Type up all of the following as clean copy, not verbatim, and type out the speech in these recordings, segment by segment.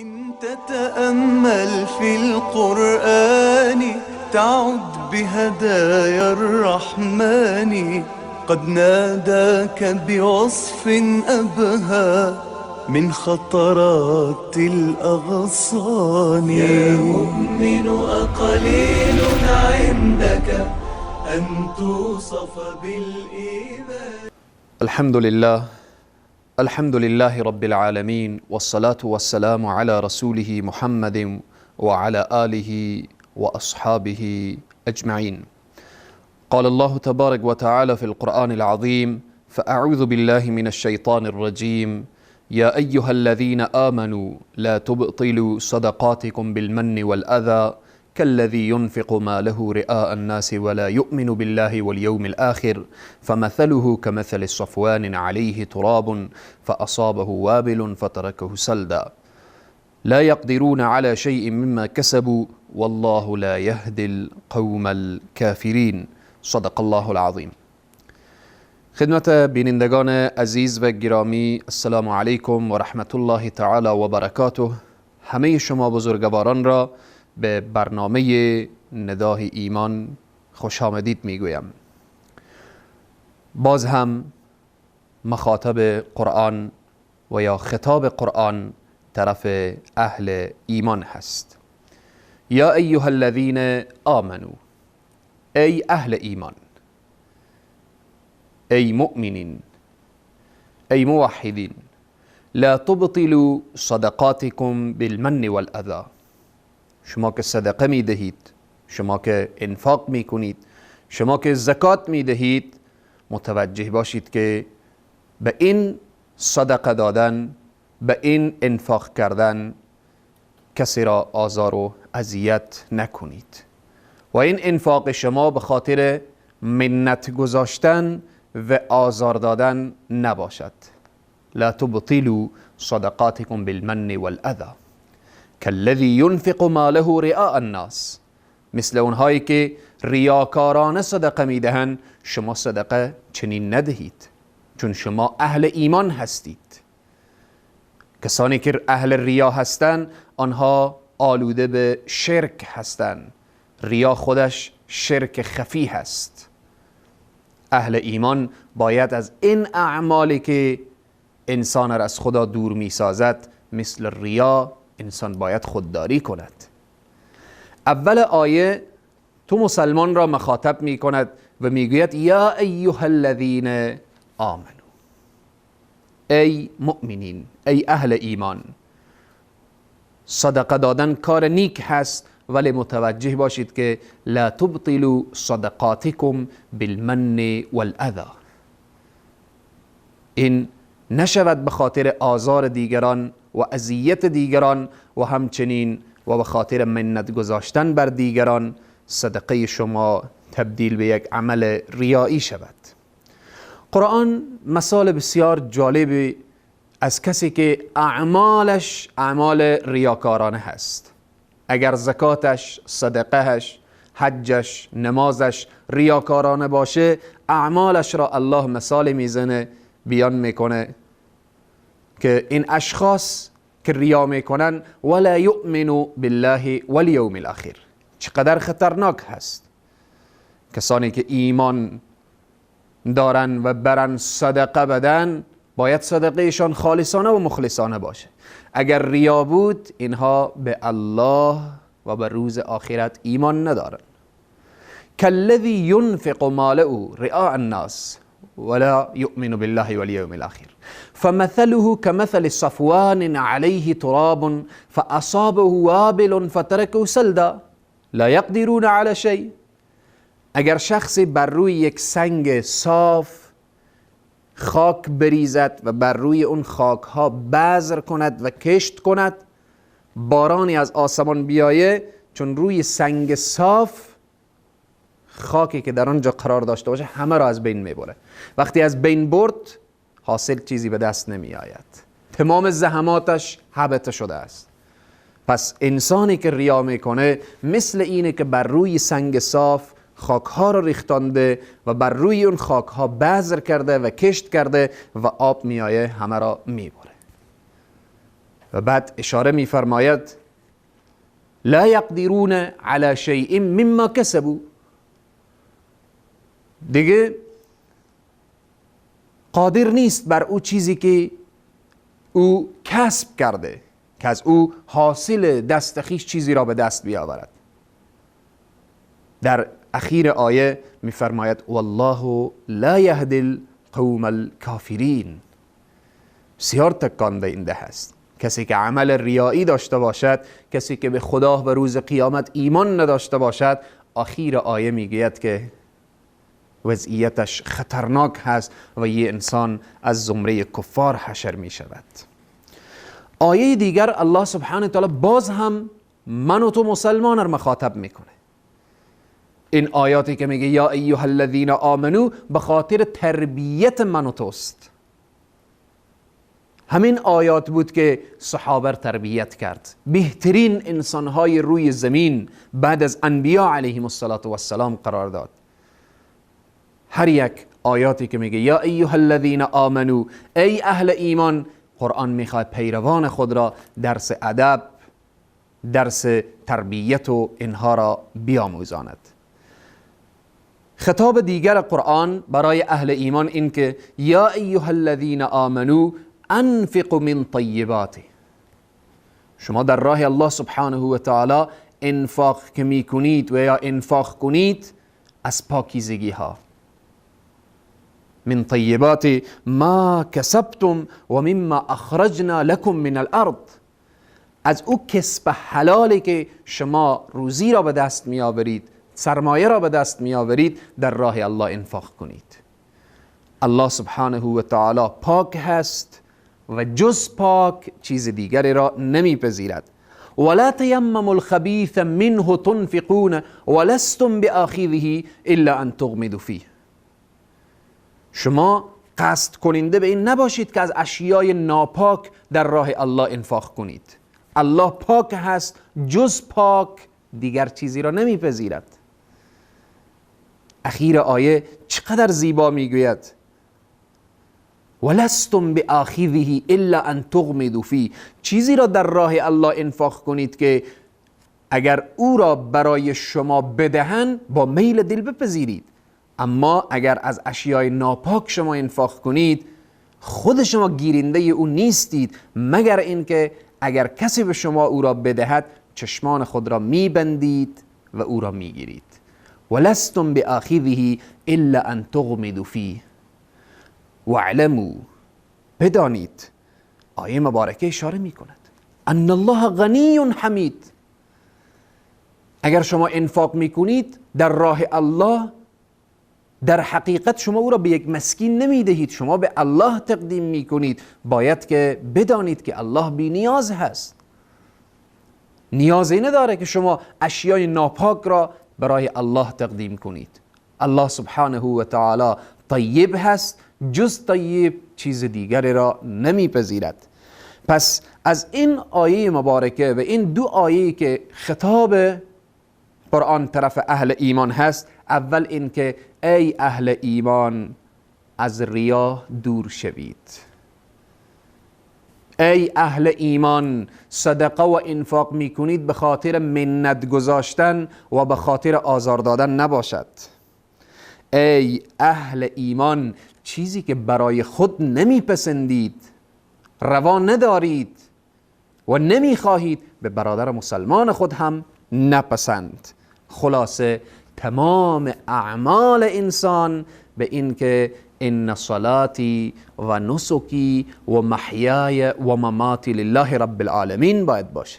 إن تتأمل في القرآن تعد بهدايا الرحمن، قد ناداك بوصف أبهى من خطرات الأغصان. يا مؤمن أقليل عندك أن توصف بالإيمان. الحمد لله، الحمد لله رب العالمين، والصلاة والسلام على رسوله محمد وعلى آله وأصحابه أجمعين. قال الله تبارك وتعالى في القرآن العظيم: فأعوذ بالله من الشيطان الرجيم، يا أيها الذين آمنوا لا تبطلوا صدقاتكم بالمن والأذى كالذي ينفق ماله رئاء الناس ولا يؤمن بالله واليوم الآخر، فمثله كمثل صفوان عليه تراب فأصابه وابل فتركه سلدا لا يقدرون على شيء مما كسبوا والله لا يهدي القوم الكافرين. صدق الله العظیم. خدمت بینندگان عزیز و گرامی، السلام علیکم و رحمت الله تعالی و برکاته. همه شما بزرگواران را به برنامه ندای ایمان خوش آمدید میگویم. باز هم مخاطب قرآن و یا خطاب قرآن طرف اهل ایمان هست. یا ایها الذین آمنوا، ای اهل ایمان، ای مؤمنین، ای موحدین، لا تبطلوا صدقاتكم بالمن والأذى. شما که صدقه می دهید، شما که انفاق می کنید، شما که زکات می دهید، متوجه باشید که به این صدقه دادن، به این انفاق کردن کسی را آزار و اذیت نکنید و این انفاق شما به خاطر منت گذاشتن و آزار دادن نباشد. لا تبطلوا صدقاتكم بالمن والأذى كالذي ينفق ماله رئاء الناس. مثل اونهایی که ریاکارانه صدقه میدهند، شما صدقه چنین ندهید، چون شما اهل ایمان هستید. کسانی که اهل ریا هستند، آنها آلوده به شرک هستند. ریا خودش شرک خفی هست. اهل ایمان باید از این اعمالی که انسان را از خدا دور می سازد، مثل ریا، انسان باید خودداری کند. اول آیه تو مسلمان را مخاطب می کند و می گوید یا ایها الذین آمنوا، ای مؤمنین، ای اهل ایمان. صدقه دادن کار نیک هست، ولی متوجه باشید که لا تبطلوا صدقاتكم بالمن والأذى. این نشود به خاطر آزار دیگران و اذیت دیگران و همچنین و به خاطر منت گذاشتن بر دیگران صدقه شما تبدیل به یک عمل ریایی شود. قرآن مثال بسیار جالبی از کسی که اعمالش اعمال ریاکارانه هست. اگر زکاتش، صدقهش، حجش، نمازش ریاکارانه باشه، اعمالش را الله مثال میزنه، بیان میکنه که این اشخاص که ریا میکنن ولا یؤمن بالله والیوم الاخر، چقدر خطرناک هست. کسانی که ایمان دارن و برن صدقه بدن، باید صدقهشان خالصانه و مخلصانه باشه. اگر ریا بود، اینها به الله و به روز آخرت ایمان ندارن. کالذی ینفق ماله رئاء الناس ولا يؤمن بالله واليوم الآخر فمثله كمثل صفوان عليه تراب فأصابه وابل فتركه سلدا لا يقدرون على شيء. اگر شخصی بر روی یک سنگ صاف خاک بریزد و بر روی اون خاک ها بذر کند و کشت کند، بارانی از آسمان بیایه، چون روی سنگ صاف خاکی که در آنجا قرار داشته باشه همه را از بین میبره. وقتی از بین برد، حاصل چیزی به دست نمی آید، تمام زحماتش هبته شده است. پس انسانی که ریا میکنه مثل اینه که بر روی سنگ صاف خاکها را ریختانده و بر روی اون خاکها بذر کرده و کشت کرده و آب میایه همه را میبره. و بعد اشاره میفرماید لا یقدرون علی شیء مما کسبوا، دیگه قادر نیست بر او چیزی که او کسب کرده، که از او حاصل دست خویش چیزی را به دست بیاورد. در اخیر آیه میفرماید والله لا یهدی القوم الکافرین. بسیار تکان دهنده هست. کسی که عمل ریایی داشته باشد، کسی که به خدا و روز قیامت ایمان نداشته باشد، اخیر آیه میگوید که وضعیتش خطرناک هست و یه انسان از زمره کفار حشر می شود. آیه دیگر الله سبحانه تعالی باز هم من و تو مسلمان را مخاطب میکنه. این آیاتی که میگه یا ایها الذین آمنو به خاطر تربیت من و توست. همین آیات بود که صحابه تربیت کرد، بهترین انسانهای روی زمین بعد از انبیا علیهم الصلاة والسلام قرار داد. هر یک آیاتی که میگه یا ایها الذین آمنو، ای اهل ایمان، قرآن میخواد پیروان خود را درس ادب، درس تربیت و اینها را بیاموزاند. خطاب دیگر قرآن برای اهل ایمان این که یا ایها الذین آمنو انفقوا من طیبات. شما در راه الله سبحانه و تعالی انفاق که میکنید و یا انفاق کنید از پاکیزگی ها، من طیبات ما کسبتم و مما اخرجنا لكم من الارض، از او کسب حلالی که شما روزی را به دست می آورید، سرمایه را به دست می آورید، در راه الله انفاق کنید. الله سبحانه و تعالی پاک هست و جز پاک چیز دیگری را نمیپذیرد. ولا تیمموا الخبیث منه تنفقون ولستم بآخذه الا ان تغمضوا فیه. شما قصد کننده به این نباشید که از اشیای ناپاک در راه الله انفاق کنید. الله پاک هست، جز پاک دیگر چیزی را نمیپذیرد. اخیر آیه چقدر زیبا میگوید ولستم بآخذه الا ان تغمضوا فیه. چیزی را در راه الله انفاق کنید که اگر او را برای شما بدهند با میل دل بپذیرید، اما اگر از اشیای ناپاک شما انفاق کنید خود شما گیرنده او نیستید، مگر اینکه اگر کسی به شما او را بدهد چشمان خود را میبندید و او را میگیرید. ولستم بآخذه الا ان تغمضوا فیه واعلموا، بدانید. آیه مبارکه اشاره میکند ان الله غنی حمید. اگر شما انفاق میکنید در راه الله، در حقیقت شما او را به یک مسکین نمیدهید، شما به الله تقدیم میکنید. باید که بدانید که الله بی نیاز هست، نیازی نداره که شما اشیای ناپاک را برای الله تقدیم کنید. الله سبحانه و تعالی طیب هست، جز طیب چیز دیگری را نمیپذیرد. پس از این آیه مبارکه و این دو آیه که خطاب قرآن طرف اهل ایمان هست، اول این که ای اهل ایمان از ریا دور شوید. ای اهل ایمان صدقه و انفاق میکنید به خاطر منت گذاشتن و به خاطر آزار دادن نباشد. ای اهل ایمان چیزی که برای خود نمیپسندید، روا ندارید و نمیخواهید، به برادر مسلمان خود هم نپسند. خلاصه تمام اعمال انسان به این که ان صلاتی و نسکی و محیای و مماتی لله رب العالمین باید باشه.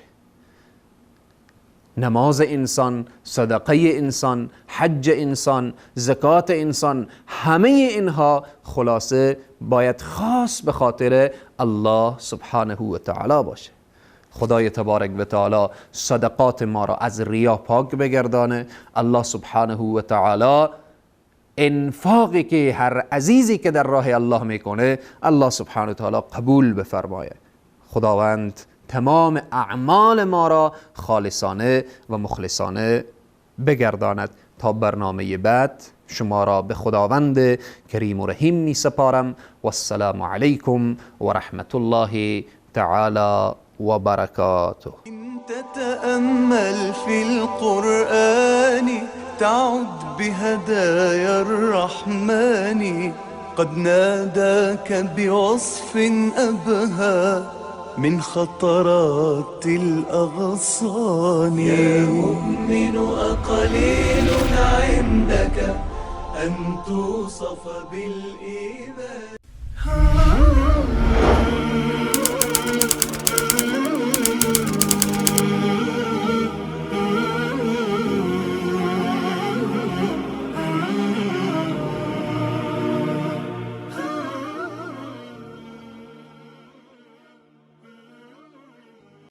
نماز انسان، صدقه انسان، حج انسان، زکات انسان، همه اینها خلاصه باید خاص به خاطر الله سبحانه و تعالی باشه. خدای تبارک و تعالی صدقات ما را از ریا پاک بگردانه. الله سبحانه و تعالی انفاقی که هر عزیزی که در راه الله میکنه الله سبحانه و تعالی قبول بفرمایه. خداوند تمام اعمال ما را خالصانه و مخلصانه بگرداند. تا برنامه بعد شما را به خداوند کریم و رحیم می سپارم. والسلام علیکم و رحمت الله تعالی و برکاته. تتأمل في القرآن تعد بهدايا الرحمن، قد ناداك بوصف أبهى من خطرات الأغصان. يا مؤمن أقليل عندك أن توصف بالإيمان.